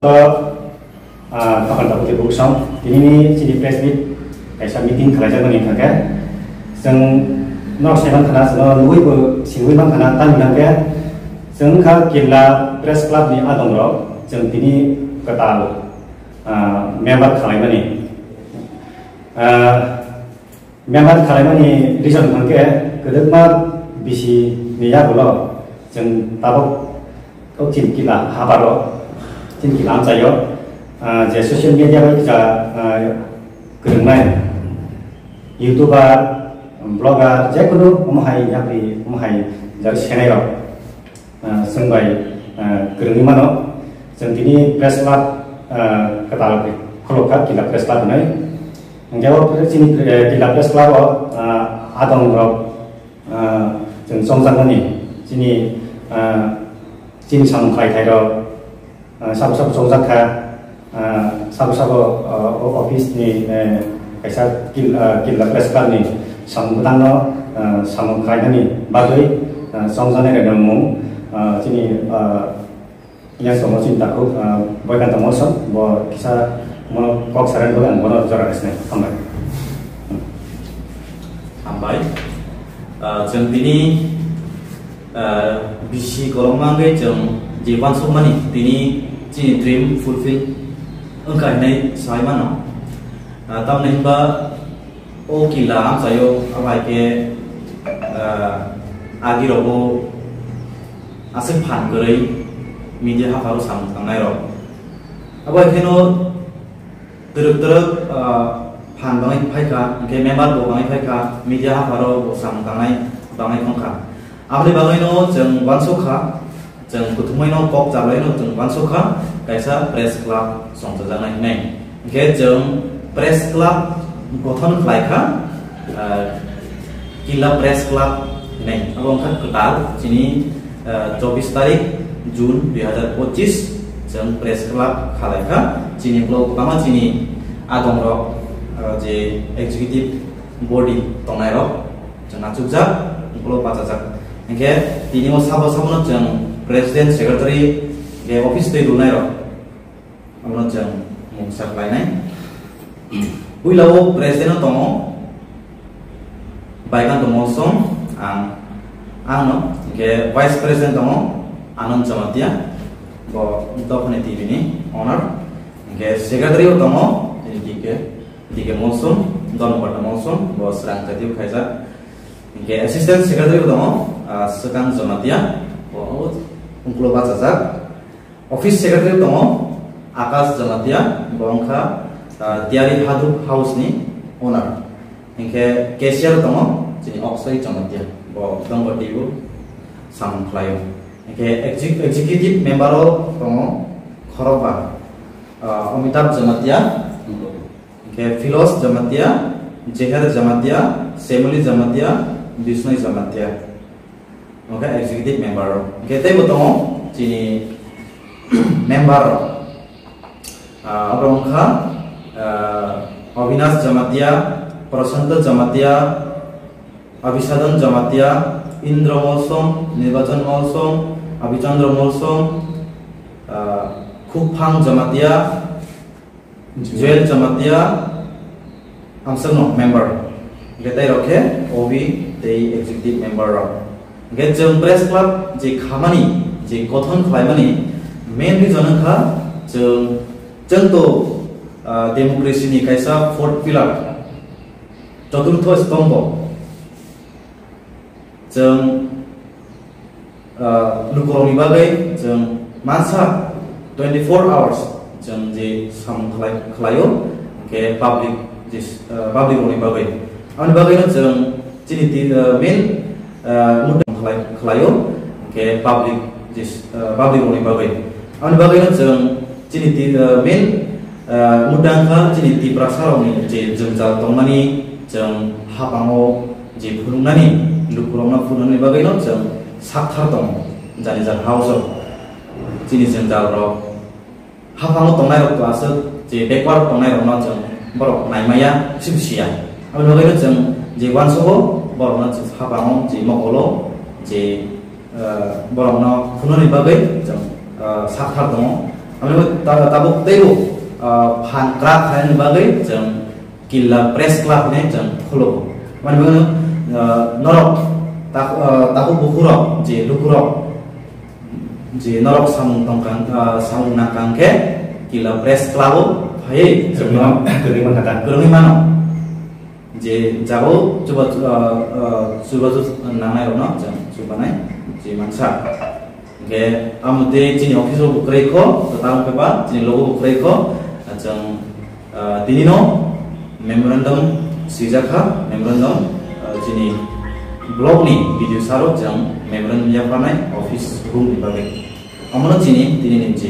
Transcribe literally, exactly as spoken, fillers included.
To, ah, Kapan Tabu Tebuk Song, tini ni chini press meet, kaisa meeting khalaijakmani hwnkha khe, chwng norok sai mankha na, chwng nugwi bo singwi mankha na, tamni hwnkha khe, chwng wngkha Killa Press Club ni adong rok, chwng tini kwtal, ah, member khalaimani. Ah, Member khalaimani reason hwnkhe kwdwkma bisi ni yagulo chwng tabuk o chini kila haparo, chini kila amchaio, ah, je social media bai kisa, ah, kwrwngnai YouTuber, blogger, jekunu omo hai yapri omo hai jari senai rok. Ah, chwng bai, ah, kwrwngwi mano. Chwng tini press club, ah, kwtal khulukha, Killa Press Club hinwi. Hwnkhe o pre-, chini, eh, Killa Press Club o, ah, adong rok, ah, chwng chongjakmani chini, ah, chini samung khlai thai rok, ah, sabo sabo chongjak kha. Ah, sabo sabo, ah, o office ni, eh, kaisa Kil-, ah, Killa Press Club ni samung bwtangno, ah, samung khlainani bagwi, ah, chongjaknai rokni mung, ah, chini, ah, yang somo chini takhuk, ah, Boikanta Molsom, bo kisa mo kok sarani bagwi ang bono jora rwsinai. Hambai. Hambai. Ah, chwng tini, ah, bisi kolom mangwi chwng je uansukmani tini chini dream fulfill wngkha hinwi sai mano. Ah, tamni hwnba o Killa amchaio abai khe, ah, agi rogo aswk phan kwrwi media hapharo samung tangnai rok. Abai kheno twrwk twrwk, ah, phan bangwi phaikha, hwnkhe member bo bangwi phaikha, media hapharo bo samung tangnai bangwi thangkha. Aboni bagwino chwng uansukha, chwng kuthumwi no kok chalai no chwng uansukha, kaisa press club songchajaknai hinwi. Hwnkhe chwng press club gothon khlaikha, ah, Killa Press Club hinwi. Abo wngkha kwtal chini, ah, chobbish tarik June dui hazar pochis chwng press club khalaikha. Chini ulo kwbangma chini adongrok, ah, je executive body tongnairok chwng achukjak, ulo bachajak. Hwnkhe tini o sabo sabono chwng president, secretary, je office twi rwnairok, abono chwng mungsa khlainai. Puila o president o tongo Baikanta Molsom, ang, angno, hwnkhe vice president tongo Anand Jamatia, bo Dophani T V ni owner, hwnkhe secretary o tongo chini D K, D K Molsom, Dharmapatna Molsom, bo Srang Jatio khaijak, hwnkhe assistant secretary o tongo, ah, Swkang Jamatia, bo ungkulo bachajak. Office secretary tongo Akash Jamatia, bo wngkha, ah, Tiari Haduk House ni owner. Hwnkhe cashier tongo chini Oksai Jamatia, bo Dongoti o samung khlaio. Hwnkhe exec-, executive member o tongo khorokba, ah, Amitabh Jamatia, hwnkhe Philos Jamatia, Jeher Jamatia, Semoli Jamatia, Bisnoy Jamatia. Oke, executive member rok. Oke, teibo tongo chini member rok. Ah, abo wngkha, ah, Avinash Jamatia, Prasanta Jamatia, Abhisadan Jamatia, Indra Molsom, Nirbachan Molsom, Abhichandra Molsom, ah, Khukphang Jamatia, Joel Jamatia, amsano member. Hwnkhe tei rok khe O B tei executive member rok. Hwnkhe chwng press club je khamani, je gothon khlaimani main reason wngkha chwng, chwng to, ah, democracy ni kaisa fourth pillar, choturtho stombho. Chwng, ah, lukurokni bagwi chwng mansa twenty four hours chwng je samung khlai-, khlaio, hwnkhe public je, ah, public rokni bagwi. Aboni bagwino chwng chini ti-, ah, main, ah, mudang khlai-, khlaio, hwnkhe public je, ah, public rokni bagwi. Aboni bagwino chwng chini ti-, ah, main, ah, mudang kha chini Tiprasa rokni je jwngjal tongmani chwng haphango je phunuknani, lukurokno phunuknani bagwino chwng sakthar tongo, jani jani house o chini jwngjal rok. Haphango tongnai rok to aswk je backward tongnai rokno chwng borok naimaya, bisi bisi ya. Aboni bagwino chwng je uansukgo borokno chwng haphango je mokolo je, eh, borokno phunuknani bagwi chwng, eh, sakthar tongo. Amo ta-, tabuk teibo, ah, phan kwrak khlainani bagwi chwng Killa Press Club hinwi chwng khulukgo. Mani bagwi, ah, norok tak-, ah, takhuk bukhurok je lukurok je norok samung tongkha, ah, samung nangkha hwnkhe Killa Press Club o phaiwi chwngno kwrwngwi mankha da? Kwrwngwi mano. Je jagao chuba, ah, ah, chubachu nangnairokno chwng chubanai je mansa. Hingke amo tei chini office o bo kwrwi kho, kwtal khe ba chini logo bo kwrwi kho, chwng, ah, tini no memorandum swijak kha, memorandum, ah, chini block ni B D O sir o chwng memorandum yapharnai office room ni bagwi. Amo no chini tini ni je